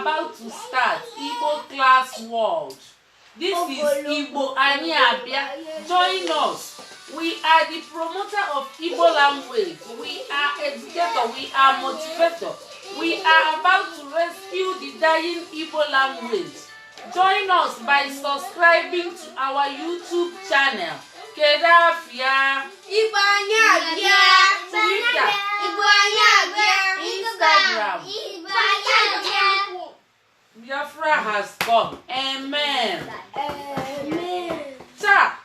about to start Igbo Class World. This is Igbo Anyị Abịa. Join us. We are the promoter of Igbo language. We are educator. We are motivator. We are about to rescue the dying Igbo language. Join us by subscribing to our YouTube channel. Kedu afịa? Igbo Anyị Abịa. Twitter. Igbo Anyị Abịa. Instagram. Igbo Anyị Abịa. Biafra has come. Amen. Amen. Taa,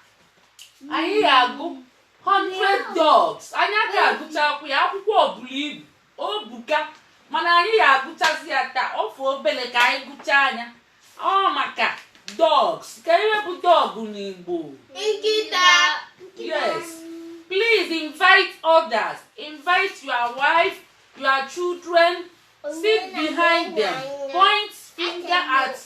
anyị ga-agụ 100 Dogs. Anyị aka agụchakwu ya, akwụkwọ ọbụla ibu o buka, mana anyị ga-agụchazi ya taa. Ọ fụ obele ka anyị gụchaa anya. Ọ maka dogs. Ka ihe bụ dog n'Igbo? Nkịta. Yes. Please invite others. Invite your wife, your children. Sit behind them. Point finger at us.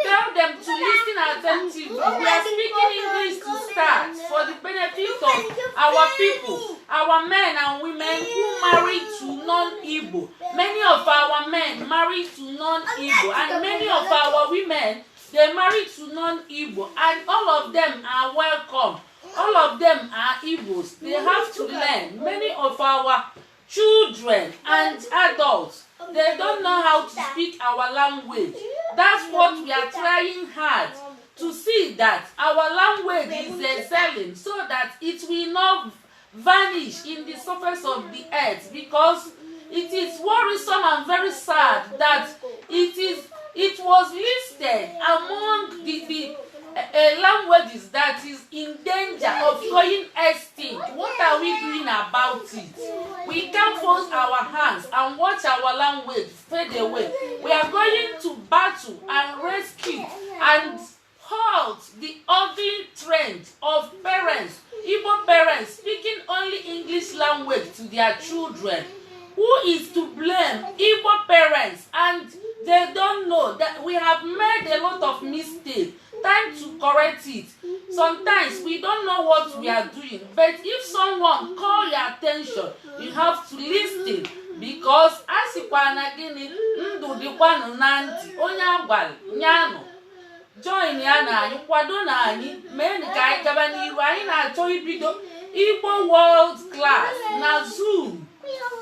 Tell them to listen attentively. We are speaking English to start for the benefit of our people, our men and women who marry to non-Igbo. Many of our men marry to non-Igbo, and many of our women, they marry to non-Igbo, and all of them are welcome. All of them are Igbos. They have to learn. Many of our children and adults, they don't know how to speak our language. That's what we are trying hard to see, that our language is excelling so that it will not vanish in the surface of the earth, because it is worrisome and very sad that it was listed among the languages that is in danger of going extinct. What are we doing about it? We can't fold our hands and watch our language fade away. We are going to battle and rescue and halt the ugly trend of parents, Igbo parents, speaking only English language to their children. Who is to blame? Igbo parents, and they don't know that we have made a lot of mistakes. Time to correct it. Sometimes we don't know what we are doing, but if someone call your attention, you have to listen, because a sịkwa na gịnị, ndụ dịkwanụ na ntị onye agwara nyanụ. Join ya na anyị, kwado na anyị, mee ka anyị gaba n'iru. Anyị na-achọ ibido Igbo World Class na Zoom,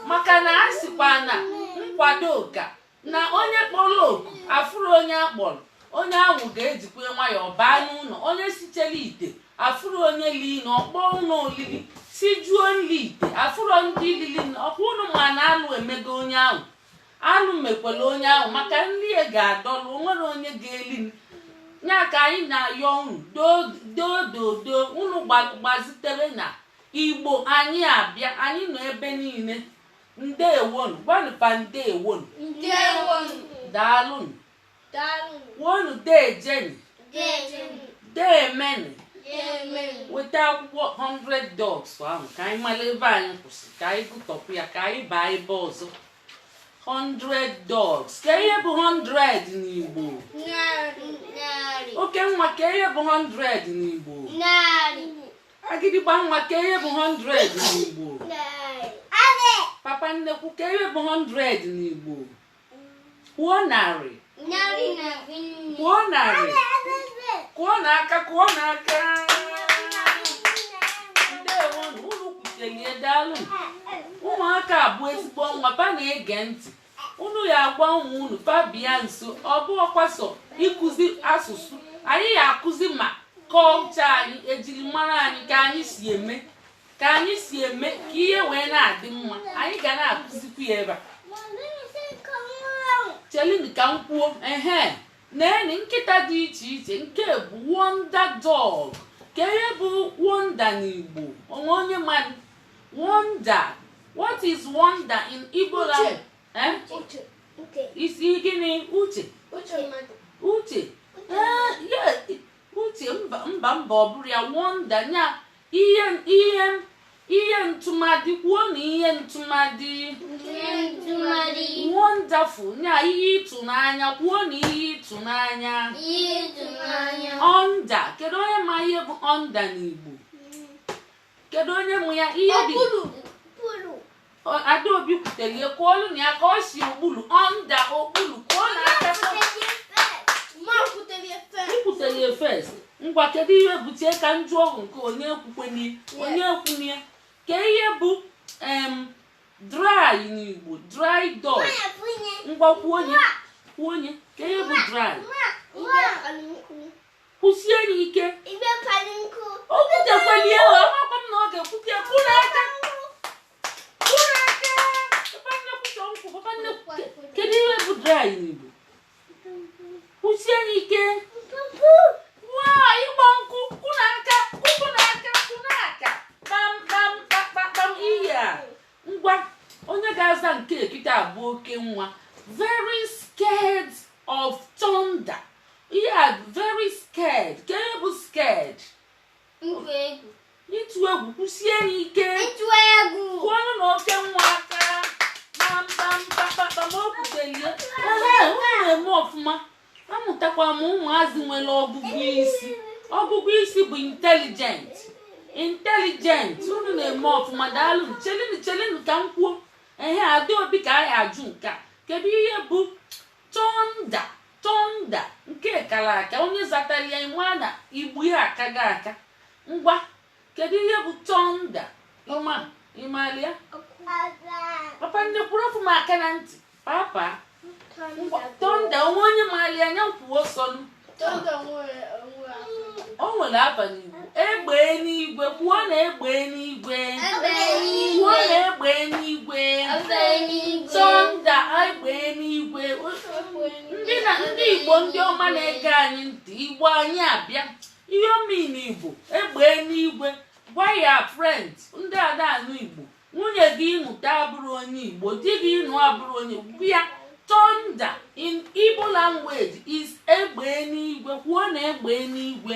maka na a sịkwa na nkwado ka na onye kpọrọ oku afụrụ onye akpọrọ, onye ahụ ga-ejikwa nwayọọ baa n'ụlọ. Onye sichere ite afụrụ onye li na ọkpọ ụlọ olili, sijuo nri ite afụrụ ndị lili ọkwa. Ụnụ ma na alụ emego onye ahụ, alụ mekwara onye ahụ, maka nri ya ga-adọlụ onwere onye ga-eli ya. Ka anyị na-ayọ unu, doo doo unu gbazitere na Igbo Anyị Abịa. Anyị nọ ebe niile. Ndewonu. Gwanụpa ndewonu. Ndewonu. Daalụnụ. Daalụ. Kwuonu deejeni. Deejeni. Deemeni. Deemeni. Weta akwụkwọ 100 Dogs ahụ ka anyị mara ebe anyị kwụsị, ka anyị gụtọpụ ya, ka anyị baa ebe ọzọ. 100 Dogs. Ka ihe bụ 100 n'Igbo? Narị. Narị. Oke nwa, ka ihe bụ 100 n'Igbo? Narị. Agịdịgba nwa, ka ihe bụ 100 n'Igbo? Narị. Papa nnekwu, ka ihe bụ 100 n'Igbo? Kwuo narị. Narị na nne. Kwuo narị. Kụọ n'aka, kụọ n'aka. Ndewonu. Unu kwutelie. Daalụ. Ụmụaka bụ ezigbo nwa, fa na-ege ntị. Unu ya agwa ụmụ unu fa bịa nso. Ọ bụ ọkwaso ịkụzi asụsụ, anyị ya akụzi ma kọlchọ anyị, ejirimara anyị, ka anyị si eme, ka anyị si eme ka ihe wee na-adị mma. Anyị ga na-akụzikwa ya ebe a. Chelin ka m kwuo. Ehe, naeni nkịta dị iche iche. Nke bụ Wonder Dog. Ka ihe bụ wonder n'Igbo? Onwe onye mmadụ? Wonder, what is wonder in Igbo language? Eh? Uche. Uche. Isi gịnị? Uche? Uche mmadụ. Uche? Ee, ya uche. Mba, mba, mba, ọ bụrụ ya. Wonder nya ihe ntụmadị. Kwuo na ihe ntụmadị. Ihe ntụmadị. Wonderful nya ihe ịtụnanya. Kwuo na ihe ịtụnanya. Ihe ịtụnanya. Under. Kedu onye ma ihe bụ under n'Igbo? Kedu onye mụ ya ihe dị? Okpuru. Okpuru. Adaobi kwutelie. Kụọlụ na ya ka ọ si okpuru. Under, okpuru. Ngwa, kedu ihe bụ, chee ka m jụọ ọgụ nke onye ekwukwenye, onye ekwunye, ka ihe bụ dry n'Igbo, dry dog. Ngwa, kwuo onye, kwuo onye, ka ihe bụ dry. Kwụsie ya ike. O kwutekwelie o, amakwa m na ọ ga-ekwute. Kwụrụ aka, kwụrụ aka. Papa nnekwu chọọ nkwụ, papa nnekwu. Kedu ihe bụ dry n'Igbo? Kwụsie ya ike. Waa, ịgba nkwụ. Kwụ n'aka, kwụ n'aka, kwụ n'aka, kpam kpam kpam kpam. Ihe a, ngwa, onye ga-aza nke kịta abụ oke nwa. Very scared of thunder. Ihe a, very scared, ka ihe bụ scared? Ịtụ egwu. Kwụsie ya ike. Kwụọnụ na oke nwa aka. Kpam kpam kpam kpam. O kwutelie. Ehe, unu na-eme ọfụma. Amụtakwa m ụmụazị nwere ọgụgụ isi. Ọgụgụ isi bụ intelligent, intelligent. Unu na-eme ọfụma, daalụ. Chelinu, chelinu ka m kwuo. Ehe, Adaobi ka anyị ajụ nke a. Kedu ihe bụ thunder? Thunder nke kara aka, onye zatara ya nwa na igbu ya akaga aka. Ngwa, kedu ihe bụ thunder? Ịma, ịmalịa? Papa nnekwuru ọfụ m aka na ntị, papa. Ngwa, thunder, onwe onye maali anya kwuo ọsọnụ. O nwere afa n'Igbo, egbe n'igwe. Kwuo na egbe n'igwe. Kwuo na egbe n'igwe. Thunder, egbe n'igwe. Ndị na ndị Igbo, ndị ọma na-ege anyị ntị, Igbo anyị abịa. Ihe omini Igbo, egbe n'igwe. Gwa ya friend, ndị ada anụ Igbo, nwunye gị ịmụta abụrụ onye Igbo, di gị ịnụ abụrụ onye Igbo, gwa ya thunder in Igbo language is egbe n'igwe. Kwuo na egbe n'igwe.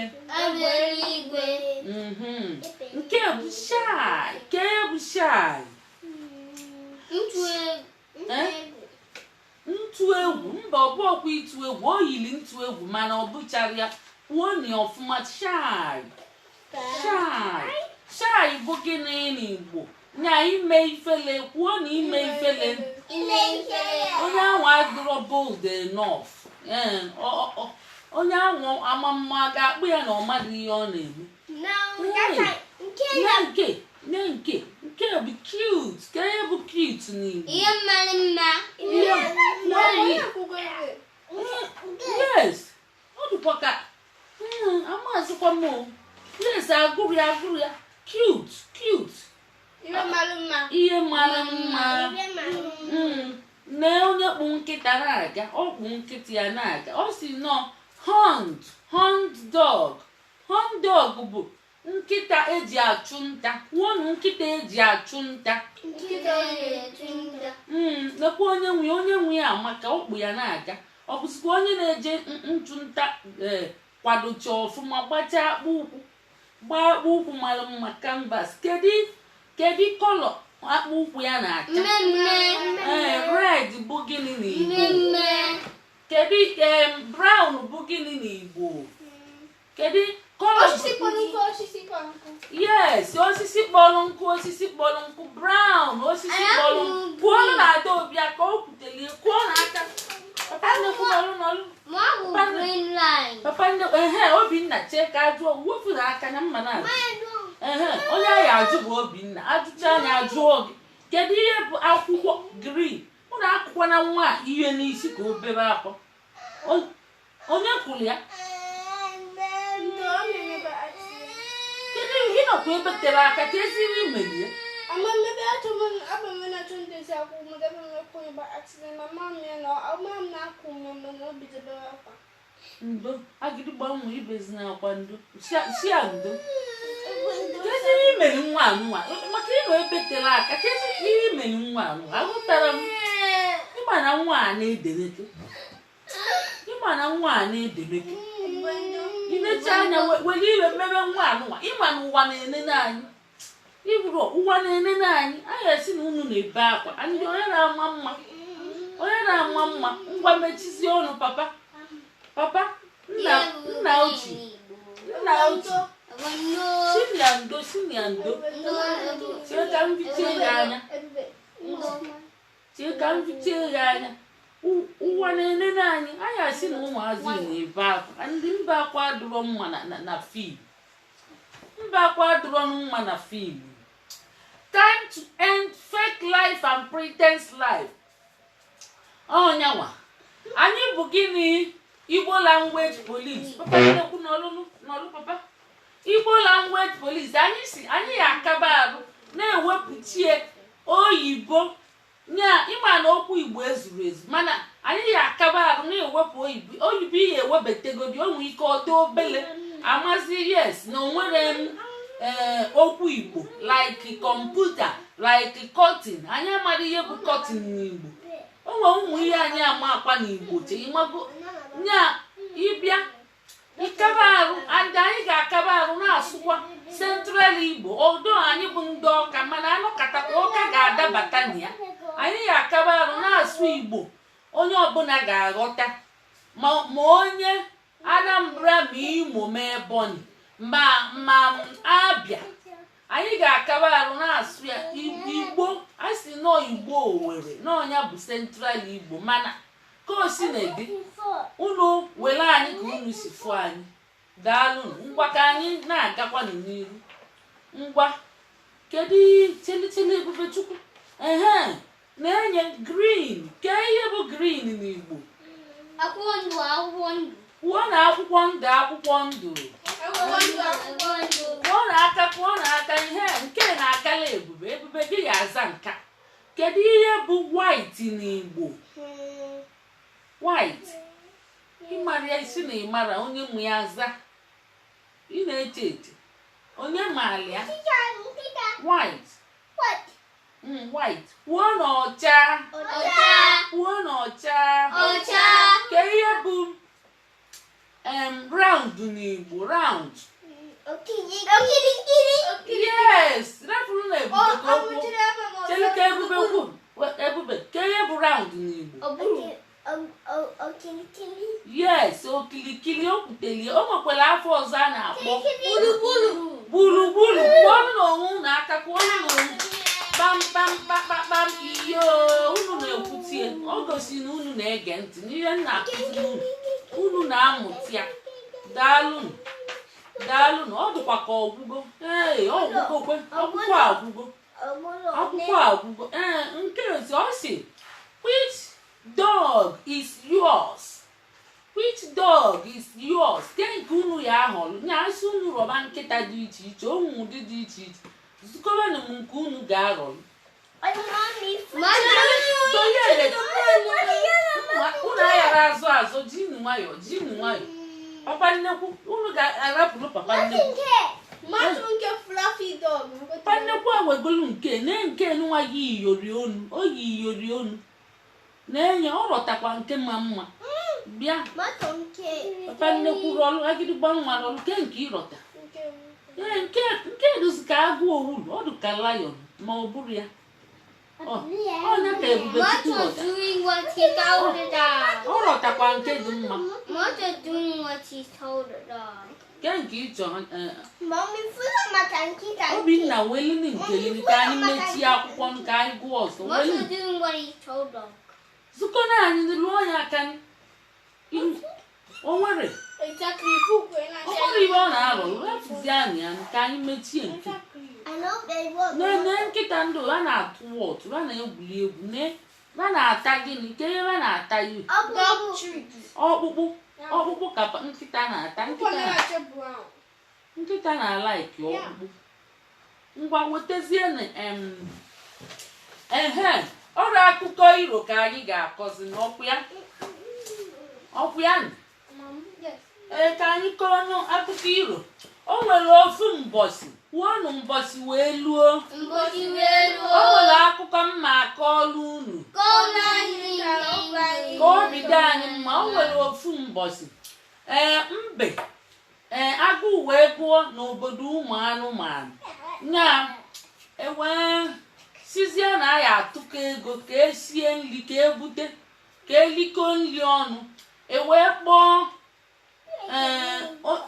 Nke bụ shy, nke bụ shy. Ntụ egwu? Mba, ọ bụ ọkwa ịtụ egwu. O yiri ntụ egwu mana ọ bụchara ya. Kwuo na ya ọfụma. Shy, shy, shy bụ gịnị n'Igbo? Nya ime ifele. Kwuo na ime ifele. Onye ahụ adịrọ bold enough. Ee, onye ahụ amamma ga-akpụ ya na ọ maghị ihe ọ na-eme. Nye nke, nye nke. Nke bụ cute. Ka ihe bụ cute n'Igbo? Ihe mara mma. Ihe. Yes, ọ dịkwa ka amazịkwa m o. Yes, agụrụ ya, agụrụ ya. Cute, cute. Ihe mara mma. Ihe mara mma. Nee onye kpụ nkịta na-aga. Ọ kpụ nkịta ya na-aga. Ọ si nọ hunt, hunt dog. Hunt dog bụ nkịta eji achụ nta. Kwuonụ nkịta eji achụ nta. Nkịta na-echu nta. Lekwa onye nwe ya, onye nwe ya amaka. Ọ kpụ ya na-aga. Ọ bụzikwa onye na-eje nchụ nta. Ee, kwadocha ọfụma, gbachaa akpụ ụkwụ, gbaa akpụ ụkwụ mara mma, canvas. Kedu colour akpụ ụkwụ ya na-acha? Mmemme. Ee, red bụ gịnị n'Igbo? Mmemme. Kedu brown bụ gịnị n'Igbo? Kedu colour? Osisi kpọrọ nkụ, osisi kpọrọ nkụ. Yes, osisi kpọrọ nkụ, osisi kpọrọ nkụ, brown, osisi Anyị kpọrọ ahụrụ nkụ. Kwuo na Adaobi aka o kwutelie. Kwuo na aka papa nnekwu nọlụ, nọlụ. Ma ọ bụ green line. Papa nne, ehe, Obinna, chee ka ajụọ. Wepụ na aka na mma na-ajụ. Ehe, onye anyị ajụ bụ Obinna. Ajụcha anya, ajụọ gị, kedu ihe bụ akwụkwọ green? Ụnụ akụkwana nwa a ihe n'isi ka o bebe akwa. Onye kwuru ya? Ndị ọ na-emebe accident. Kedu ihe ịnọkwa ebe tere aka ka eziri imelie? Ama mmebe achọ m aba m na achọ ndị ezi akwụkwọ m gaba m ekwu ebe accident ma mama m ya na ọma m na-akwụ m mana o bido bebe akwa. Ndo, agịdịgba nwa ibezi na akwa. Ndo, si ya ndo. Kedu ihe imeri nwa anụnwa maka ịnọ ebe tere aka? Kedu ihe imeri nwa anụnwa? Aghọtara m. Ịma na nwa a na-edemeke, ịma na nwa a na-edemeke. Inecha anya were iwe mebe nwa anụnwa. Ịma na ụwa na-enene anyị, ịbụrụ ụwa na-enene anyị. Anyị esi na unu na-ebe akwa ndị onye na-ama mma, onye na-ama mma. Ngwa, mechizie ọnụ. Papa, papa, nna, nna ochie, nna ochie, si na ndo, si na ndo. Chee ka m fichie ya anya, chee ka m fichie ya anya. Ụwa na-enene anyị. Anyị asị na ụmụazị na-ebe akwa. Ndị mba akwa adịrọ mma na film. Mba akwa adịrọ mma na film. Time to end fake life and pretense life. Ọnyanwa anyị bụ gịnị? Igbo Language Police. Papa nnekwu n'ọlụnụ n'ọlụ papa. Igbo Language Police. Anyị si anyị ya akaba arụ na-ewepụchie oyibo nya. Ịma na okwu Igbo ezuru ezu, mana anyị ya akaba arụ na-ewepụ oyibo. Oyibo ihe ewebategodi, o nwee ike ọdị obele amazi. Yes, na onwere m ee okwu Igbo like computer, like curtain. Anyị amara ihe bụ curtain n'Igbo. O nwere ụmụ ihe anyị ama akwa n'Igbo che. Ịmago nya ịbịa ịkaba arụ, and anyị ga-akaba arụ na-asụkwa Central Igbo. Odo anyị bụ ndị Ọka, mana anọkatakwa Ọka ga-adabata na ya. Anyị ga-akaba arụ na-asụ Igbo onye ọbụla ga-aghọta, ma onye Anambra, ma Imo, ma Ebonyi, ma Abịa. Anyị ga-akaba arụ na-asụ ya Igbo. A sị nọọ Igbo Owere n'ọnya bụ Central Igbo, mana ka o si na-edi unu were anyị ka unu si fụ anyị. Daalụnụ. Ngwa, ka anyị na-agakwanụ n'iru. Ngwa, kedu chelicheli ebube Chukwu ehe na-enye green? Kee ihe bụ green n'Igbo? Akwụkwọ ndụ, akwụkwọ ndụ. Kwuo na akwụkwọ ndụ, akwụkwọ ndụ. Akwụkwọ ndụ, akwụkwọ ndụ. Kwuo na aka, kwuo na aka. Ihe nke na-akala ebube. Ebube gị ga-aza nka. Kedu ihe bụ white n'Igbo? White, ịmara ya? Isi na ịmara onye mụ ya aza. Ị na-eche eche onye maara ya. White. White. Kwuo na ọcha. Ọcha. Kwuo na ọcha. Ọcha. Ke ihe bụ round n'Igbo? Round. Okirikiri. Yes, rapụrụ na ebube ka o kwuo. Ọ Chere ka ebube kwuo. Ebube, ke ihe bụ round n'Igbo? Ọ bụrụ. Okirikiri. Yes, okilikili. O kwutelie. O nwekwara afọ ọzọ a na-akpọ. Gburugburu. Gburugburu. Kwụọnụ n'onwe unu aka, kwụọnụ n'onwe kpam kpam kpam kpam. Iyo unu na-ekwutie, ọ gosi na unu na-ege ntị n'ihe m na-akụziri unu. Unu na-amụta ya. Daalụnụ, daalụnụ. Ọ dịkwa ka ọgwụgo. Ee, ọgwụgo kwe. Akwụkwọ agwụgo, akwụkwọ agwụgo. Ee, nke ezi ọ sị, "Which dog is yours? Which dog is yours?" Ke nke unu ya ahọrọ nya asị unu rọba nkịta dị iche iche, ụmụ ụdị dị iche iche. Zukọbanụ m nke unu ga-arọrọ. Sonye. Unu aghara azụ azụ. Jinu nwayọ, jinu nwayọ. Papa nnekwu, unu ga-arapụrụ papa nnekwu. Mmadụ nke fluffy dog. Papa nnekwu ewegolu nke ne nke nwa yi iyori onu. O yi iyori onu na-enye. Ọ rọtakwa nke ma mma. Bịa, papa nnekwu, rọlụ agịdịgba nwa, rọlụ ke nke ịrọta. Nke Ee, nke dozi ka agụ owulu. Ọ dị ka lion, ma ọ bụrụ ya. Ọ ya ka ebube Chukwu Moto rọta. doing what he told the dog. Ọ rọtakwa nke dị mma. Moto doing what he told the dog. Ke nke ịchọ ee, Mommy, fụlụ maka nkịta. Obinna, welini nke gị ka anyị mechie akwụkwọ ka anyị gụọ ọzọ. Moto Welini. doing what he told dog. Zukọna anyị lụọ ya aka. O nwere Exactly. Book o nwere ihe ọ na-arọ. Rapụzi anyị ya ka anyị mechie nke. Exactly. I know they will. Ne nkịta ndụ ha na-atụ wọtụ, ha na-egwuri egwu. Ne ha na-ata gịnị? Ke ihe ha na-ata ihe? Dog treats. Ọkpụkpụ, ọkpụkpụ ka nkịta na-ata. Nkịta Nkịta na na-acha brown. Nkịta na-alike ọkpụkpụ. Ngwa, wetazienụ ehe ọrụ akụkọ iro ka anyị ga-akọzi n'ọkwụ ya, ọkwụ ya nụ. Mom, yes. Ee, ka anyị kọọ akụkọ iro. O nwere ofu mbọsị, kwuonụ, mbọsị wee luo. Mbọsị wee luo. O nwere akụkọ mma akọọlụ unu. Kọọlụ anyị. Ka obi dị anyị mma. O nwere ofu mbọsị, ee, mbe, ee, agụụ wee gụọ n'obodo ụmụ anụmanụ nya. Ewee sizie na ya atụkọ ego ka esie nri, ka ebute, ka eliko nri ọnụ. Ewee kpọọ, ee,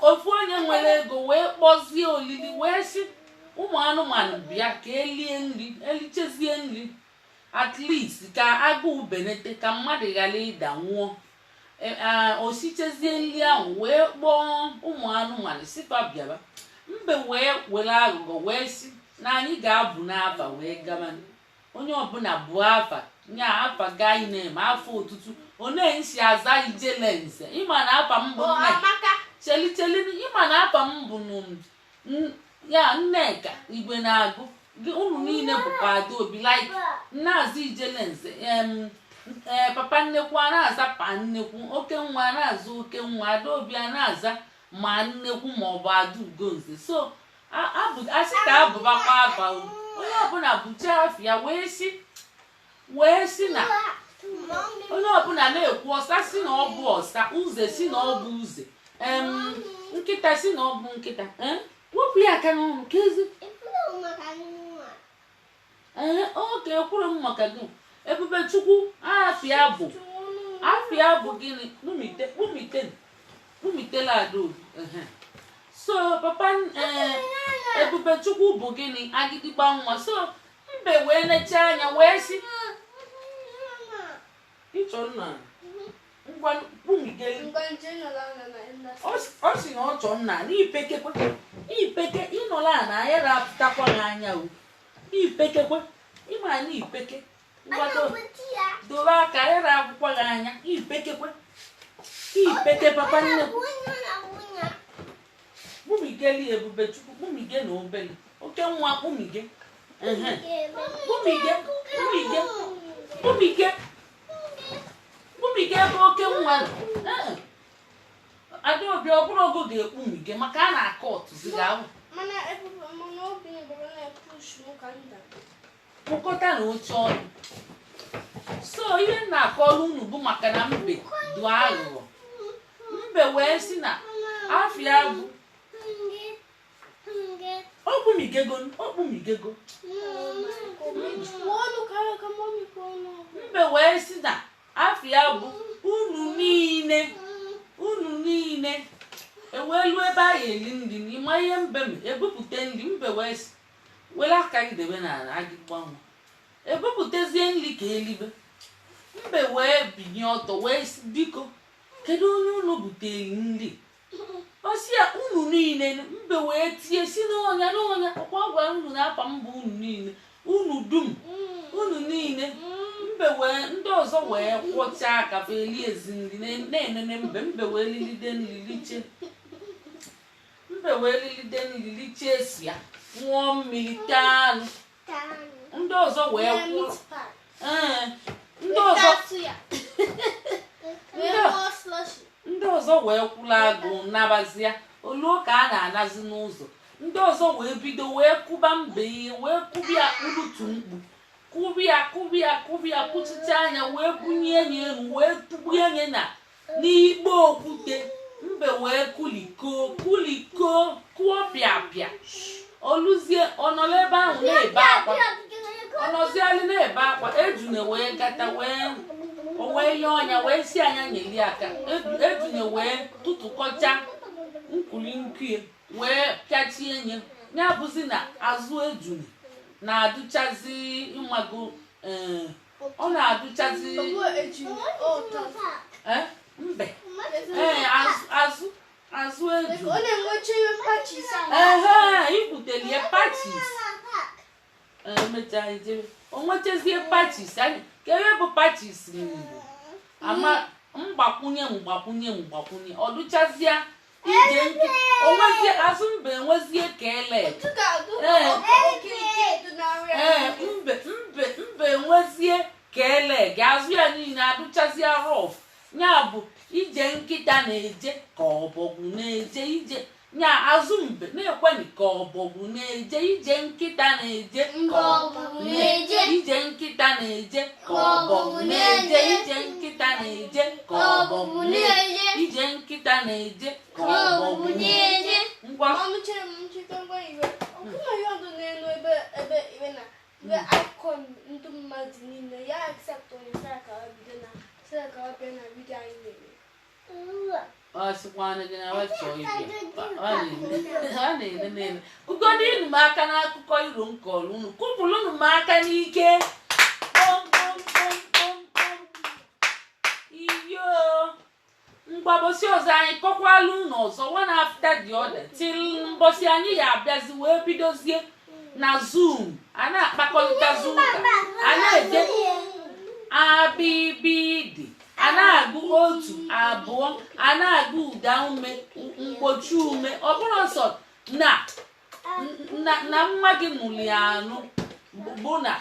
ofu onye nwere ego wee kpọzie olili, wee sị ụmụ anụmanụ bịa ka elie nri. Elichezie nri. At least ka agụụ benete, ka mmadụ ghara ịda nwụọ. O sichezie nri ahụ wee kpọọ ụmụ anụmanụ si fa bịaba. Mbe wee were aghụghọ wee si na anyị ga-abụ n'afa wee gaba. Onye ọbụla bụ afa nya, afa gaa na-eme afa otutu one nsi aza ijele nze. Ịma na afa m bụ Oh, nne Amaka. Cheli, cheli, ịma na afa m bụ ya Nneka Igwe na-agụ gị. Unu niile bụkwa Adaobi, like nna-aza ijele nze. Ee, papa nnekwu a na-aza pa nnekwu, oke nwa a na-aza oke nwa, Adaobi a na-aza ma nnekwu maọbụ Adaugonze. So asị ka abụbakwa afa o. Onye ọbụla bụchaa afịa wee si na onye ọbụla na-ekwu. Ọsa si na ọ bụ ọsa, uze si na ọ bụ uze, nkịta si na ọ bụ nkịta. Wepụ ya aka n'ọnụ ka ezi. Ee, oke ekwuru m maka gị. Ebube Chukwu, afịa bụ afịa bụ gịnị? Kpumite, kpumite, kpumitela Adaobi. Ehe. So papa, ee, Ebube Chukwu bụ gịnị? Agịdịgba nwa. So mbe wee nechaa anya wee sị, ịchọ nna, ngwa, kpumigeli. Ngwa, nje nọrọ ala na industry. Ọ sị na ọ chọọ nna n'ipekekwe ipeke ịnọla na anyị rapụtakwa gị anya o ipekekwe ịma na ipeke. Ngwa, dobe aka, anyị rapụkwa gị anya ipekekwe ipeke. Papa nnekwu, kpumigeli. Ebube Chukwu, kpumige na obele oke nwa, kpumige. Ehe. Kpumige, kpumige, kpumige, kpumige ebe oke nwa nọ. Ee. Adaobi, ọ bụrụ ogo ga-ekpumige maka a na-akọ ọtụzi ahụ. Mana Ebube, mana obi bụrụ na-epush m ka m daa. Kpụkọta na oche ọnụ. So ihe m na-akọrọ unu bụ maka na mbe dị aghụghọ. Mbe wee sị na afịa bụ okpumigego, okpumigego. Kwuo ọnụ karịa ka mommy kwuo ọnụ. Mbe wee sị na afịa bụ unu niile, unu niile ewelu ebe a ga-eli nri n'ịma ihe. Mbe m ebupụta nri, mbe wee sị, were aka gị debe n'ala, agịgba nwa. Ebupụtazie nri ka elibe, mbe wee binye ọtọ wee sị, biko, kedu onye unu butere nri? Ọ sị ya, unu niile. Mbe wee tie si n'ọnya n'ọnya, ọkwa gwara unu na afa mba unu niile, unu dum, unu niile. Mbe wee, ndị ọzọ wee kwọchaa aka fa eli ezi nri na-enene mbe. Mbe wee lilide nri liche, mbe wee lilide nri liche, esi ya ṅụọ mmiri, taa anụ. Ndị ọzọ wee kwụrụ. Ee, ndị ọzọ ndị ọzọ wee kwụrụ agụụ nabazia. Oluo ka a na-anazi n'ụzọ, ndị ọzọ wee bido wee kụba mbe ihe, wee kụbịa kpụrụtu mkpu, kụbịa, kụbịa, kụbịa, kụchicha anya, wee bunye ya elu, wee tụgbue ya na n'ikpe okwute. Mbe wee kuliko, kuliko, kụọ pịapịa. Oluzie ọnọrọ ebe ahụ na-ebe akwa, ọnọziali na-ebe akwa. Ejune wee gata, wee o wee yọọ ọnya, wee si anya nyeli aka. Ejune wee tụtụkọcha nkuli nkie wee pịachie nye ya. Bụzi na azụ ejune na-adụchazi ịmago, ee, ọ na-adụchazi. Ee, mbe, ee, azụ azụ azụ ejune. Ọ na-enwecha ihe patches ahụ. Ehe, ikwuteli ya patches. Emechaa ijebe o nwechazie patches anyị. Ka ebe bụ patches n'Igbo ama mgbakwunye, mgbakwunye, mgbakwunye. Ọ dụchazie ije nke onwezie azụ mbe enwezie ka ele. Ee. Ee, mbe mbe mbe enwezie ka ele gị azụ ya niile adụchazie rough. Ya bụ ije nkịta na-eje ka ọbọgwụ na-eje ije nya. Azụ mbe na-ekweni ka ọbọgwụ na-eje ije, nkịta na-eje ka Ọbọgwụ na-eje. Ije nkịta na-eje ka ọbọgwụ na-eje ije, nkịta na-eje ka ọbọgwụ na-eje ije, nkịta na-eje ka ọbọgwụ na-eje. Ngwa. Mami, chere m ncheta. Ngwa, iwe ọkụma ihe ọdụ n'elu ebe ebe iwe na iwe icon ndị mmadụ niile ya accept onye sara ka ọ bido na sara ka ọ bịa na video anyị na-eme. Ọ sịkwana gị na wachọọ ịbịa, ọ na-ene na-ene. Kụgodinu m aka n'akụkọ iro m kọrọ unu. Kụpụrụnụ m aka n'ike. Kpọm. Ngwa, mbọsị ọzọ anyị kọkwala unu ọzọ, one after the other, till mbọsị anyị ga-abịazi wee bidozie na Zoom, a na-akpakọrịtazi ụka, a na-ede abibidi, a na-agụ otu, abụọ, a na-agụ ụda ume, mgbochi ume. Ọ bụrụ sọ na nwa gị nụrụ ya anụ bụ na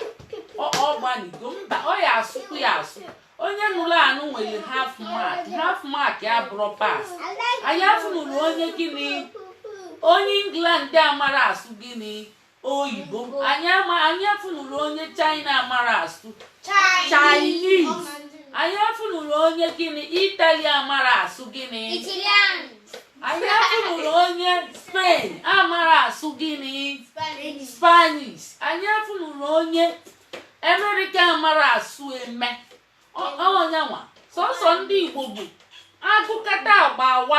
ọ gbanigo. Mba, ọ ya asụkwu ya asụ. Onye nụrụ anụ nwere half mark. Half mark abụrụ pass. Anyị afụnụrụ onye gịnị, onye England amara asụ gịnị, oyibo. Anyị ama, anyị afụnụrụ onye China amara asụ Chinese. Anyị afụnụrụ onye gịnị, Italy amara asụ gịnị. Italian. Anyị afụnụrụ onye Spain amara asụ gịnị, Spanish. Anyị afụnụrụ onye Amerịka amara asụ eme ọnyanwa. Sọsọ ndị Igbo bụ agụkata agba awa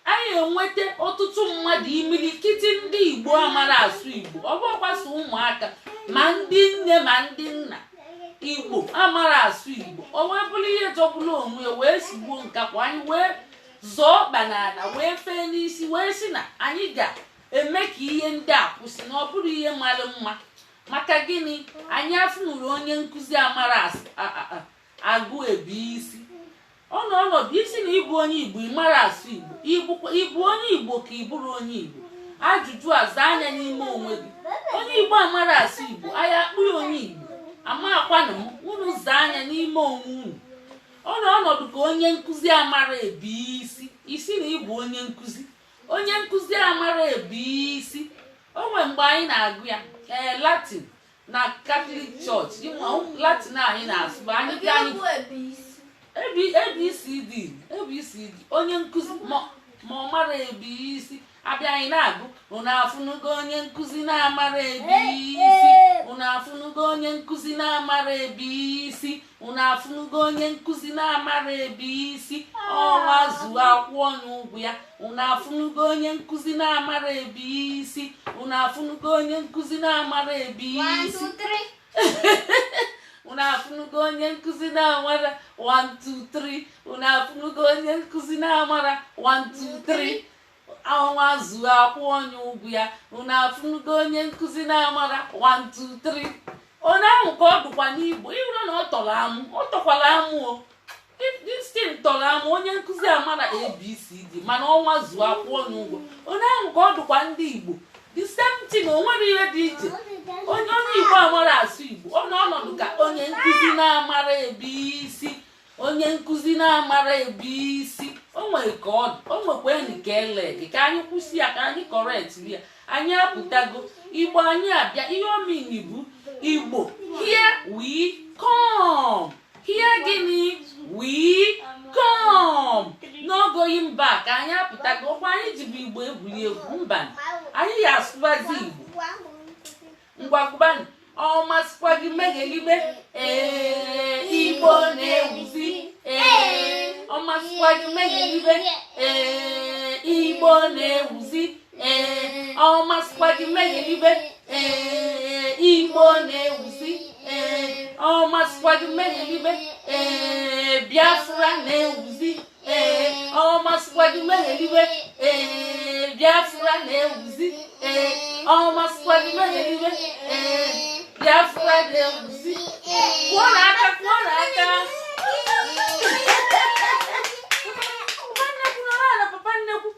anyị enweta ọtụtụ mmadụ, imilikiti ndị Igbo amara asụ Igbo. Ọ bụrụkwasị ụmụaka, ma ndị nne ma ndị nna Igbo amara asụ Igbo. O wee bụrụ ihe jọgburu onwe ya, wee sigbuo nkakwa. Anyị wee zọọ ọkpa n'ala, wee fee n'isi, wee sị na anyị ga-eme ka ihe ndị a kwụsị, na ọ bụrụ ihe mara mma. Maka gịnị? Anyị afụnụrụ onye nkụzi amara agụ ebi isi ọ nọ ọnọdụ isi na ịbụ onye Igbo, ị mara asụ Igbo. Ịbụ onye Igbo ka ị bụrụ onye Igbo? Ajụjụ a, zaa anya n'ime onwe gị. Onye Igbo amara asụ Igbo, anyị akpụ ya onye Igbo? Ama akwanụ m unu zaa anya n'ime onwe unu. Ọ nọ ọnọdụ ka onye nkụzi amara ebi isi, isi na ịbụ onye nkụzi, onye nkụzi amara ebi isi. O nwere mgbe anyị na-agụ ya, ee, Latin na Catholic Church. Ịma Latin anyị na-asụ bụ anyị bịa anyị ABCD ABCD. Onye nkụzi ma ọ mara ebi isi, abịa anyị na-agụ, "Unu afụnugo onye nkụzi na-amara ebi isi? Unu afụnugo onye nkụzi na-amara ebi isi? Unu afụnugo onye nkụzi na-amara ebi isi? Ọnwa zuo akwụọ n'ụgwọ ya. Unu afụnugo onye nkụzi na-amara ebi isi? Unu afụnugo onye nkụzi na-amara ebi 1, isi? 2, 3. Unu afụnugo onye nkụzi na-amara 1 2 3? Unu afụnugo onye nkụzi na-amara 1 2 3? Ọnwa zuo akwụ onye ụgwọ ya. Unu afụnugo onye nkụzi na-amara 1 2 3?" Onye ahụ ka ọ dụkwa n'Igbo. Ịhụrụ na ọ tọrọ amụ, ọ tọkwara amụ. O this thing tọrọ amụ. Onye nkụzi amara ABCD, mana ọnwa zuo akwụ onye ụgwọ. Onye ahụ ka ọ dụkwa ndị Igbo, the same thing. O nwere ihe dị iche. Onye Igbo amara asụ Igbo, ọ nọ ọnọdụ ka onye nkụzi na-amara ebi isi, onye nkụzi na-amara ebi isi. O nwere ka ọ dị, o nwekwa enyi ka ele gị. Ka anyị kwụsị ya, ka anyị correct ya. Anyị apụtago. Igbo anyị abịa. Ihe omini bụ Igbo, here we come. Here gịnị? We come. No going back. Anyị apụtago. Ọkwa anyị jibu Igbo egwuri egwu? Mba, anyị ga-asụbazi Igbo. Ngwagụbanụ. Ọ masịkwa gị meghelibe. Ee, Igbo na-ewuzi. Ee, ọ masịkwa gị meghelibe. Ee, Igbo na-ewuzi. Ee, ọ masịkwa gị meghelibe. Ee, Igbo na-ewuzi. Ee, ọ masịkwa gị meghelibe. Ee, Biafra na-ewuzi. Ee, ọ masịkwa gị meghelibe. Ee, Biafra na-ewuzi. Ee, ọ masịkwa gị meghelibe. Ee, Biafra na-ewuzi. Kụọ n'aka, kụọ n'aka. Papa nnekwu nọrọ ala. Papa nnekwu,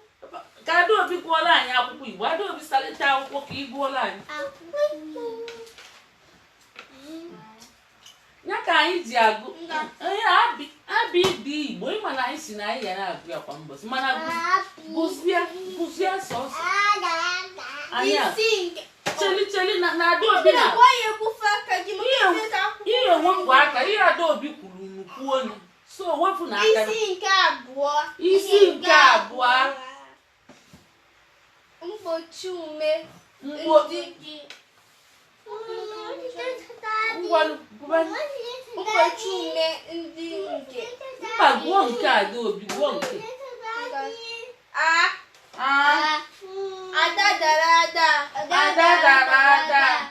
ka Adaobi gụọla anyị akwụkwọ Igbo. Adaobi, salite akwụkwọ ka ị gụọla anyị. Ya ka anyị ji agụ ihe abi dị Igbo. Ịma na anyị si na anyị ga na-agụ ya kwa mbọsị, mana gụzie, gụzie sọsọ anyị a. Isi nke Cheli, cheli na Adaobi na Gwa ya ekwufe aka gị maka Ihe ife ka akwụkwọ. Ihe wepụ aka. Ihe Adaobi kwuru nnukwu onye so wepụ na aka. Isi nke abụọ. Isi nke abụọ. Mgbochi ume. Mgbo Ndị ngwanụ, gụba. Mgbochi ume ndị nke. Mba, gụọ nke Adaobi, gụọ nke. A. A. Ada dara ada. Ada dara ada.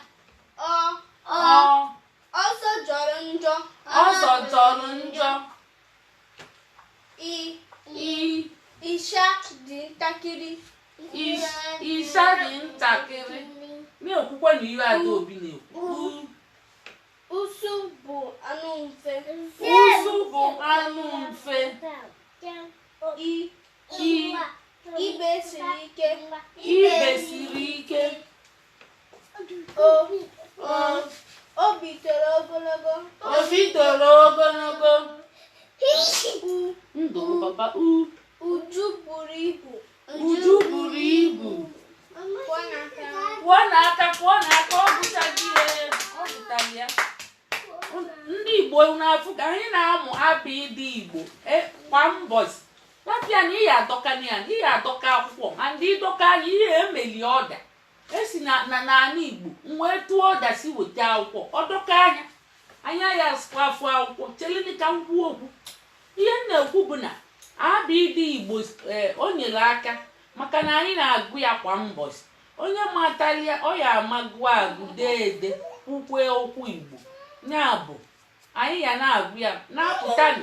Ọ. Ọ. Ọsọ jọrọ njọ. Ọzọ jọrọ njọ. I. Ịsha dị ntakịrị. Ịsha dị ntakịrị. Na-ekwukwa na ihe Adaobi na-ekwu. U. Ụsụ bụ anụ mfe. Ụsụ bụ anụ mfe. I. I. Ibe siri ike. Ibe siri ike. O. O. Obi toro ogologo. Obi toro ogologo. U. Ndụ papa u. Uju buru ibu. Uju buru ibu. Pụọ n'aka. Pụọ n'aka, pụọ n'aka, ọ gụchaghị ya, ọ gụtara ya. Ndị Igbo na-afụ ka anyị na-amụ abịdịị Igbo kwa mbọsị. Lapịa na ihe adọka ya, ihe adọka akwụkwọ and ịdọka anya ihe emeli ọda esi na na n'ala Igbo wee tụọ ọda si weta akwụkwọ ọdọka anya anya ya sịkwa afụ akwụkwọ. Chelini ka m kwuo okwu. Ihe m na-ekwu bụ na abịdịị Igbo, o nyere aka maka na anyị na-agụ ya kwa mbọsị. Onye matalia ọ ya ama gụọ agụ, dee ede, kwukwe okwu Igbo. Ya bụ anyị ya na-agụ ya na-apụta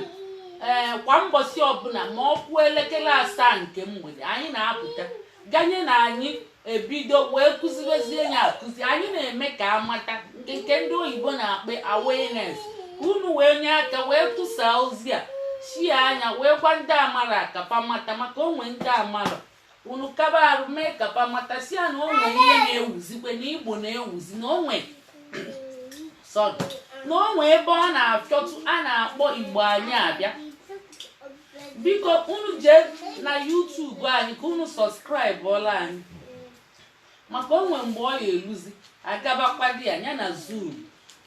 ee kwa mbọsị ọbụla ma ọ kwuo elekere 7 nke mgbede. Anyị na-apụta ganye na anyị ebido wee kụzibezie ya akụzi. Anyị na-eme ka amata nke ndị oyibo na-akpọ awareness, ka unu wee nye aka wee tụsaa ozi a, shie anya wee gwa ndị amara kapa mata, maka onwe ndị amara. Unu kaba arụ mee kapa mata, si ya na onwe ihe na-ewuzikwe na Igbo na-ewuzi, na onwe, sorry, na onwe ebe ọ na-afịọtụ a na-akpọ Igbo anyị abịa. Biko unu jee na YouTube anyị ka unu subscribe ọla anyị, maka onwe mgbe ọ ya eluzi agabakwa dị ya ya na Zoom,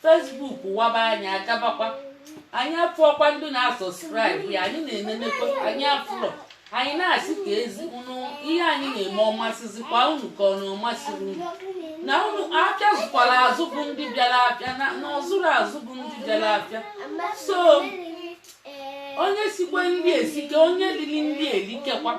Facebook waba anyị agabakwa. Anyị afụọkwa ndị na-asubscribe ya, anyị na-enenekwa, anyị afụrọ. Anyị na-asị ka ezi unu ihe anyị na-eme ọmasịzikwa unu ka ọ na ọmasịrị unu, na unu apịa zụkwara azụ bụ ndị bịara apịa na ọzụrụ azụ bụ ndị bịara apịa. So onye sikwe nri esike, onye lili nri elikekwa,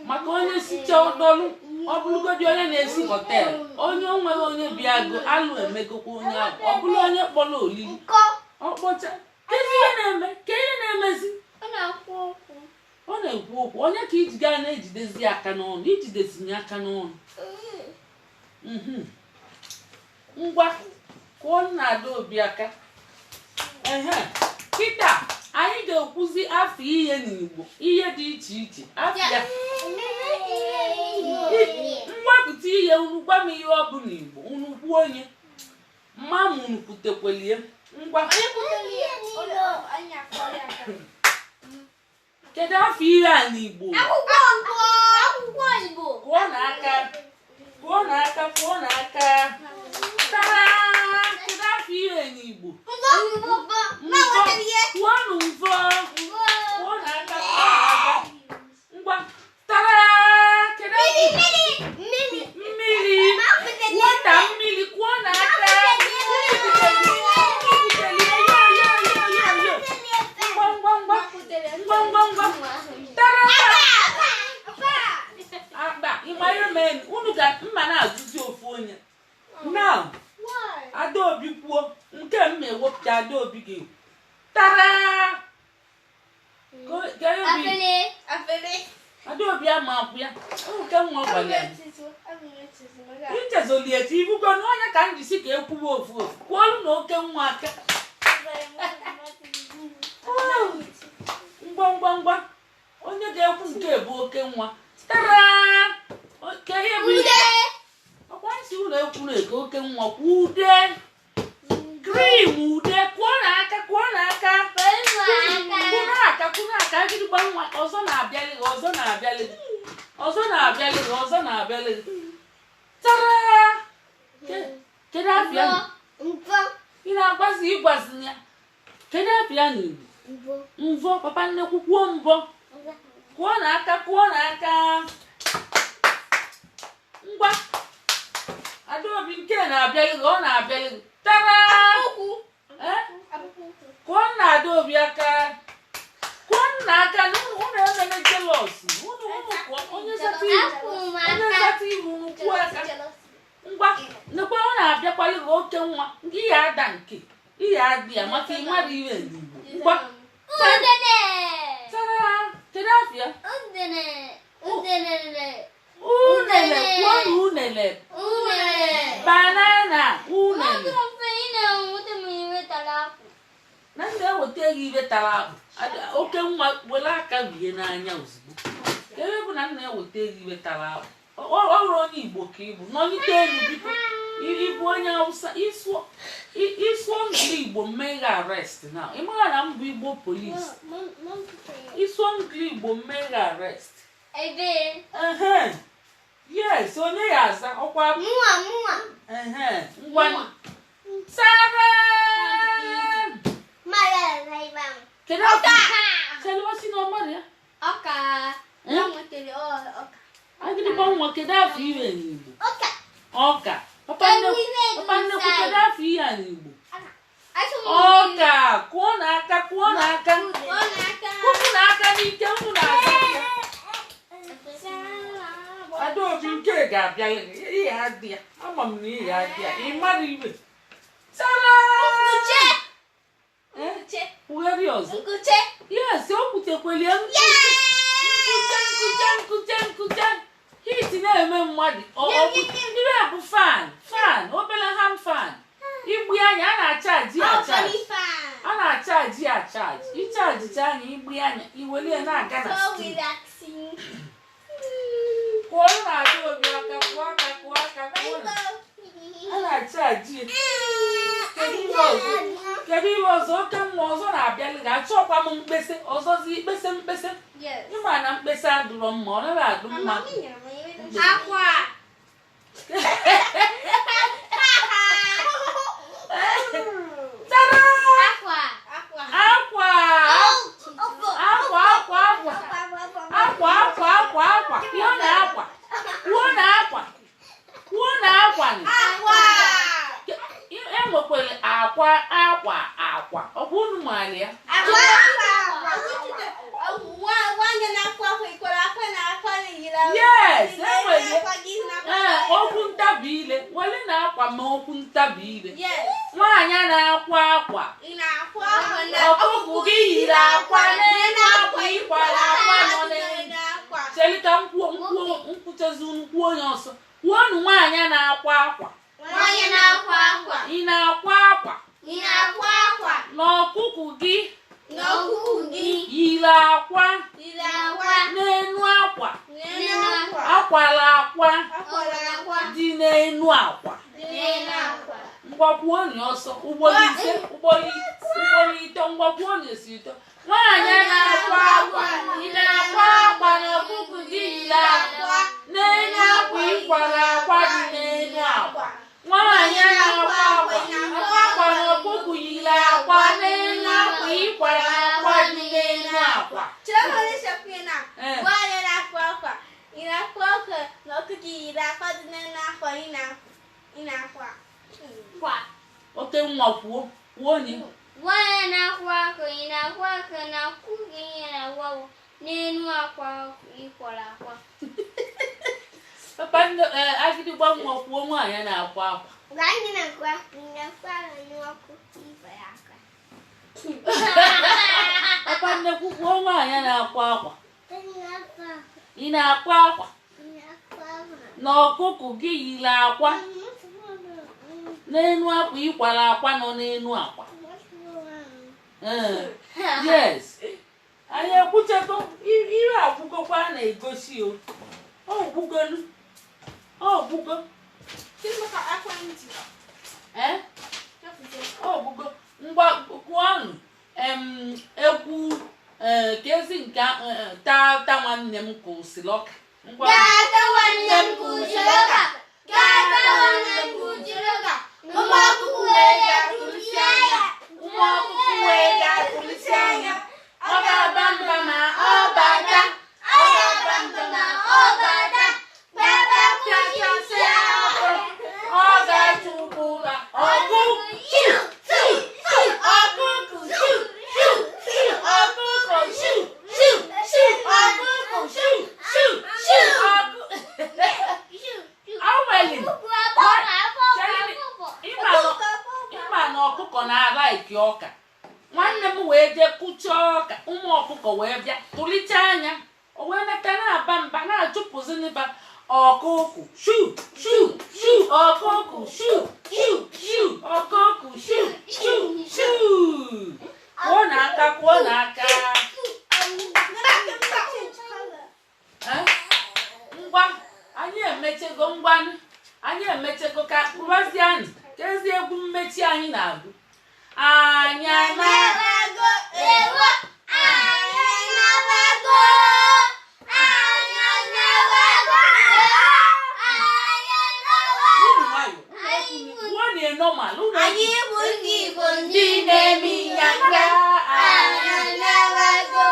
maka onye sicha ọdọlụ, ọ bụrụgodị onye na-esi hotel, onye onweghị onye bịa go alụ emegokwa onye ahụ. Ọ bụrụ onye kpọrọ olili ọkpọcha, kedu ihe na-eme ka ihe na-emezi? Ọ na-ekwu okwu. Ọ na-ekwu okwu. Onye ka iji gaa na-ejidezi aka n'ọnụ, ijidezinye aka n'ọnụ. Ngwa, kụọ nna Adaobi aka. Ehe, kịta anyị ga-ekwuzi afọ ihe n'Igbo, ihe dị iche iche afịa mwepụta ihe. Unu gwa m ihe ọ bụ n'Igbo, unu kwuo onye mma m unu kwutekwelie. Ngwa. Onye kwutere ya, anyị akọrọ ya aka. Kedu afọ ihe a n'Igbo? Akwụkwọ akwụkwọ Igbo. Kụọ n'aka, kụọ n'aka, kụọ n'aka. Tara! Kedu afọ ihe n'Igbo? Mvọ. Mvọ. Kwuonụ mvọ. Kụọ n'aka, kụọ n'aka. Ngwa, tara! Kedu afọ? Mmiri. Mmiri, wọta, mmiri. Kụọ n'aka. Yo, yo, yo, yo, yo! Ngwa, ngwa, ngwa, ngwa, ngwa, ngwa! Tara! Akpa ịma ihe mee unu ga mma na-ajụzi ofu onye now. Why? Adaobi kwuo nke m ma ewepụta. Adaobi ga-ekwu. Tara! Ka ihe bụ Afele. Afele. Adaobi ama akwụ ya nke nwa gwara ya. Ichezoli echi ibugo na onye ka m jisi ka ekwuwe ofu ofu. Kwuolu na oke nwa aka. Ngwa, ngwa, ngwa! Onye ga-ekwu nke bụ oke nwa. Tara! Ka ihe bụ Ude. Ọkwa nsị ụlọ ekwuru eke oke nwa kwuo ude, cream, ude. Kụọ n'aka, kụọ n'aka. Kụọ n'aka, kụọ n'aka. Agịdịgba nwa ọzọ na-abịalị gị, ọzọ na-abịalị gị, ọzọ na-abịalị gị, ọzọ na-abịalị gị. Tara! Kedu afịa? Mvọ. Ị na-agwazi ịgwazi ya kedu afịa n'Igbo? Mvọ. Mvọ. Papa nnekwu, kwuo mbọ. Kụọ n'aka, kụọ n'aka. Ngwa, Adaobi, nke na-abịalị gị, ọ na-abịalị gị. Tara! Eh? Kụọ nna Adaobi aka, kụọ nna aka na unu. Unu emene jealous. Unu unu kụọ onye zata ihu, onye zata ihu, unu kwuo aka. Ngwa, nekwa, ọ na-abịakwalị gị oke nwa. Ihe ada nke ihe adị ya maka ịmara ihe n'Igbo. Ngwa. Udene. Tara! Kedu afịa? Udene. tara akpụ. Oke nwa were aka bie n'anya ozugbo. Ebe bụ na nna eweta ego iwe tara akpụ. Ọrụ onye Igbo ka ị bụ, nọlite elu biko. Ịbụ onye Hausa, ịsụọ ndị Igbo mmeghe arrest na ị mara na m bụ Igbo police. Ịsụọ ndị Igbo mmeghe arrest. Ebe. Ehe, yes, onye ya aza ọkwa? Mụnwa, mụnwa. Ehe, ngwa, tara. Mara ebe ahụ. Kedu afọ? Kedu osi na ọmara ya? Ọka. Eh? Ya nwetara ọka. Agịrịgba nwa, kedu afọ iwe n'Igbo? Ọka. Ọka. Papa nnekwu, papa nnekwu, kedu afọ ihe a n'Igbo? Ọka. Kụọ n'aka, kụọ n'aka. Ọ na-aka. Kụpụ n'aka n'ike unu na-asa ya. Adaobi nke ga-abịa, ihe adị ya, ama m na ihe adị ya. Ị mara iwe tara. Nkuche. Eh? Nkuche. Kwugharị ọzọ. Nkuche. Yes, o kwutekweli ya. Nkuche, nkuche, nkuche, nkuche. Heat na-eme mmadụ. Iwe bụ fan, fan, obere hand fan. Igbu anya a na-achaji achaji. A na-achaji achaji. Ịchajicha anya, igbu anya, iwere ya na-aga na So street. relaxing. Kụọrọ na Adaobi aka, kụọ aka, kụọ aka, kụọ na. A na-achaji ya. Kedu ihe ọzọ? Kedu ihe ọzọ? Oke nwa ọzọ na-abịalị gị. Achọkwa m mkpesa ọzọzi, ikpesa, mkpesa. Yes. Ịma na mkpesa adụrọ mma, ọ naghị adụ mma. Akwa. Tara! Akwa. Akwa. Akwa, akwa, akwa, akwa, akwa, akwa, akwa, akwa. Kwuo na akwa, kwuo na akwa, kwuo na akwa. Akwa. Enwekwara akwa, akwa, akwa. Ọ bụ unu maara ya? Akwa. Nwanne na-akwa akwa ikwere akwa na akwa na-eyiri. Yes, enwere. Akwa gị na Ee, okwu ntabi ile wele na akwa ma okwu ntabi ile. Yes. Nwaanyị na-akwa akwa. Ị na-akwa akwa na Ọkụkụ gị yiri akwa n'elu akwa ịkwara akwa nọ n'elu. Akwa. Chelita, nkwuo, nkwuo, nkwuchezi unu kwuo onye ọsọ. Kwuonu, nwaanyị na-akwa akwa. Nwaanyị na-akwa akwa. Ị na-akwa akwa. Ị na-akwa akwa. Na ọkụkụ gị N'ọkụkụ gị yiri akwa yiri akwa n'elu akwa n'elu akwa akwara akwa akwara akwa dị n'elu akwa. Dị n'elu akwa. Ngwakwuonu ọsọ, ugboro 5, ugboro 3. Ngwakwuonu esi ito. Nwaanyị na-akwa akwa, ị na-akwa akwa na ọkụkụ gị yiri akwa n'elu akwa ịkwara akwa dị n'elu akwa. Nwaanyị na-akwa akwa, akwa akwa na ọkụkụ yiri akwa n'elu akwa ịkwara akwa dị n'elu akwa. Chere m, onye chekwa na Ee. nwaanyị na-akwa akwa, ị na-akwa akwa na ọkụkụ yiri akwa dị n'elu akwa ị na-akwa. Kwa. Oke nwa, kwuo, kwuo onye. Nwaanyị na-akwa akwa, ị na-akwa akwa na ọkụkọ gị yiri akwa n'elu akwa ịkwara akwa. Papa nne, ee, agịdịgba nwa, kwuo, nwaanyị na-akwa akwa. Nwaanyị na-akwa akwa n'ọkụkọ ibe akwa. Papa nnekwu, kwuo, nwaanyị na-akwa akwa, ị na-akwa akwa na ọkụkụ gị yiri akwa n'elu akwa ịkwara akwa nọ n'elu akwa. Ee, yes, anyị ekwuchego ire akwụgokwa a na-egosi o ọgwụgonu ọgwụgo. Kedu maka akwa ntị? Ee, ọgwụgo. Ngwa, kwuonụ egwu, ee, ka ezi nke tata nwanne m kụsịrị ọka. Ngwa. Tata nwanne m kụziri ọka. Tata nwanne m kụziri ọka. Ụmụ akwụkwọ wee ga-akụrụsi anya. Ụmụ ọkụkụ wee ga-akụlisi anya. Ọ ga-aba mba ma ọ bata. Ọ ga-aba mba ma ọ bata. Baba kụziri Ọ ga-achụpụ ha ọkụ chu chu chu, ọkụkụ chu chu chu, ọkụkọ chu chu chu, ọkụkọ chu chu chu, ọkụ aweli. Ịma na ọkụkọ na-alaiki ọka. Nwanne m wee jee kụchaa ọka, ụmụ ọkụkọ wee bịa tụlite anya. O wee nata na-aba mba na-achụpụzi n'ịba ọkụkụ shu shu shu, ọkụkụ shu shu shu, ọkụkụ shu shu shu. Kụọ n'aka, kụọ n'aka. Eh? Ngwa, anyị emechego. Ngwanụ, anyị emechego. Ka kpụbazianụ ka ezi egwu mmechi anyị na-agụ anyị ana. Ewo, anyị anabago. Anyị anabago. Anyị anabago. Unu nwayọ kwuo na normal unu. Anyị bụ ndị Igbo ndị na-eme ịnyanga. Anyị anabago.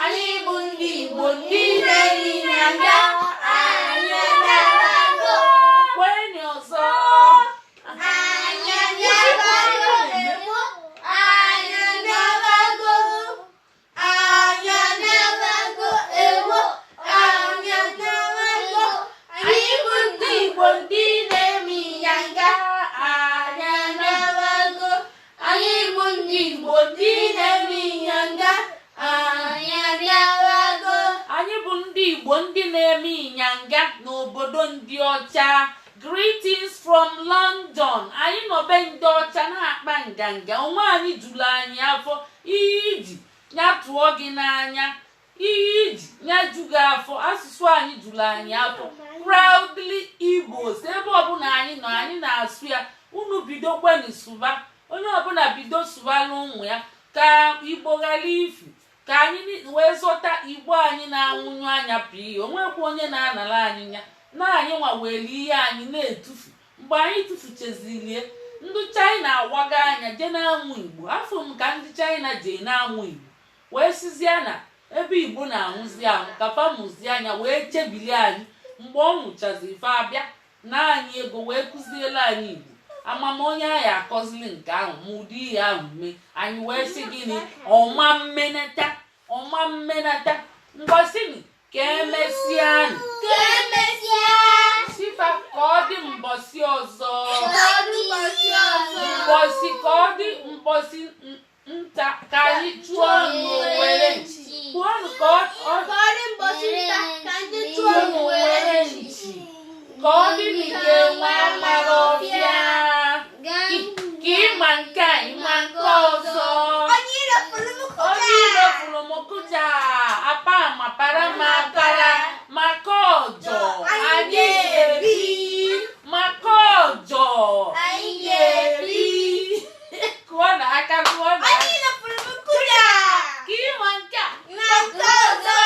Anyị bụ ndị Igbo ndị na-eme ịnyanga. Anyị anabago. Kweni ọzọ. Anyị anabago. Ewo, anyị anabago. Anyị anabago. Ewo, anyị anabago. Anyị bụ ndị Igbo ndị na-eme ịnyanga. Anyị Anabago. Anyị bụ ndị Igbo ndị na-eme ịnyanga. Anyị anabago. Anyị bụ ndị Igbo ndị na-eme ịnyanga n'obodo ndị ọcha. Greetings from London. Anyị nọbe ndị ọcha na-akpa nganga onwe anyị. Juru anyị afọ. Ihe iji ya tụọ gị n'anya, ihe iji ya ju gị afọ. Asụsụ anyị juru anyị afọ. Proudly Igbos. Ebe ọbụla anyị nọ, anyị na-asụ ya. Unu bidokweni sụba. Onye ọbụla bido sụbala ụmụ ya ka Igbo ghara ifu, ka anyị wee zọta Igbo anyị na-anwụnyu anya pii. Onwekwa onye na-anara anyị ya na anyị nwa were ihe anyị na-etufu. Mgbe anyị tụfuchezilie, ndị China awaga anya jee na-amụ Igbo. Afọ m ka ndị China jee na-amụ Igbo wee sizie na ebe Igbo na-anwụzi anwụ ka fa mụzie anya wee chebili anyị. Mgbe ọ nwụchazi, ife abịa na anyị ego wee kụziela anyị Igbo. Amama onye anyị akọzili nke ahụ ma ụdị ihe ahụ mee anyị wee sị gịnị? Ọma mmenata, ọma mmenata. Ngwasini ka emesịanụ. Ka emesịa. Sifa ka ọ dị mbọsị ọzọ. Ka ọ dị mbọsị ọzọ. Mbọsị ka ọ dị mbọsị nta ka anyị chụọ n'Owere. Kwuonụ ka ọ Ka ọ dị mbọsị nta ka ndị chụọ n'Owere nchi. Ka ọ dị n'ike nwe amara ọfịa ka ịma nke a, ịma nke ọzọ. Onye iro fụrụ m. Onye iro fụrụ m kụja apa ma para ma para maka ọjọ. Anyị ga-ebi maka ọjọ. Anyị ga-ebi. Kụọ na aka, kụọ na Onye aka. iro fụrụ m kụja. Ka ịma nke a Na nke ọzọ.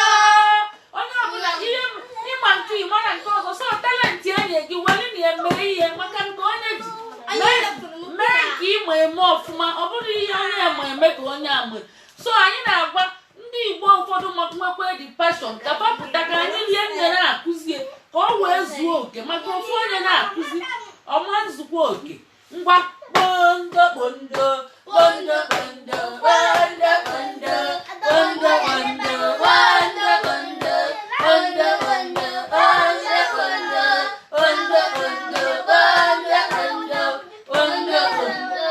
Onye ọbụla ihe ịma nke ịma na nke ọzọ, so talent enye gị were na eme ihe maka nke onye ji Onye mee. iro fụrụ m Mee kụja. nke ịma eme ọfụma. Ọ bụrụ ihe onye ama eme ka onye ama. So anyị na-agwa ndị Igbo ụfọdụ nwekwa dị passion ka fapụta ka anyị rie nne na-akụzie ka ọ wee zuo oke, maka ofu onye na-akụzi ọma nzukwa oke. Ngwa, kpondo kpondo kpondo kpondo kpondo kpondo kpondo kpondo kpondo kpondo kpondo kpondo kpondo kpondo kpondo kpondo kpondo kpondo kpondo.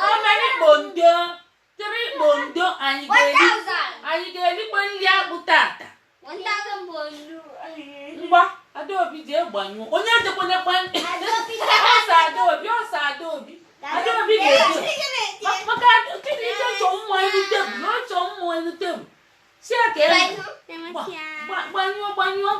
How many kpondo? Three kpondo. Anyị ga-eri, anyị ga-erikwe nri akpụ tata. Ngwa, Adaobi, jee gbanyụọ. Onye ejekwanekwa ọsọ. Adaobi, ọsọ. Adaobi, Adaobi ga-eje maka Chidike chọọ mmụọ elu tebụl. Ọ chọọ mmụọ elu tebụl si ya ka e gbanyụọ, gbanyụọ.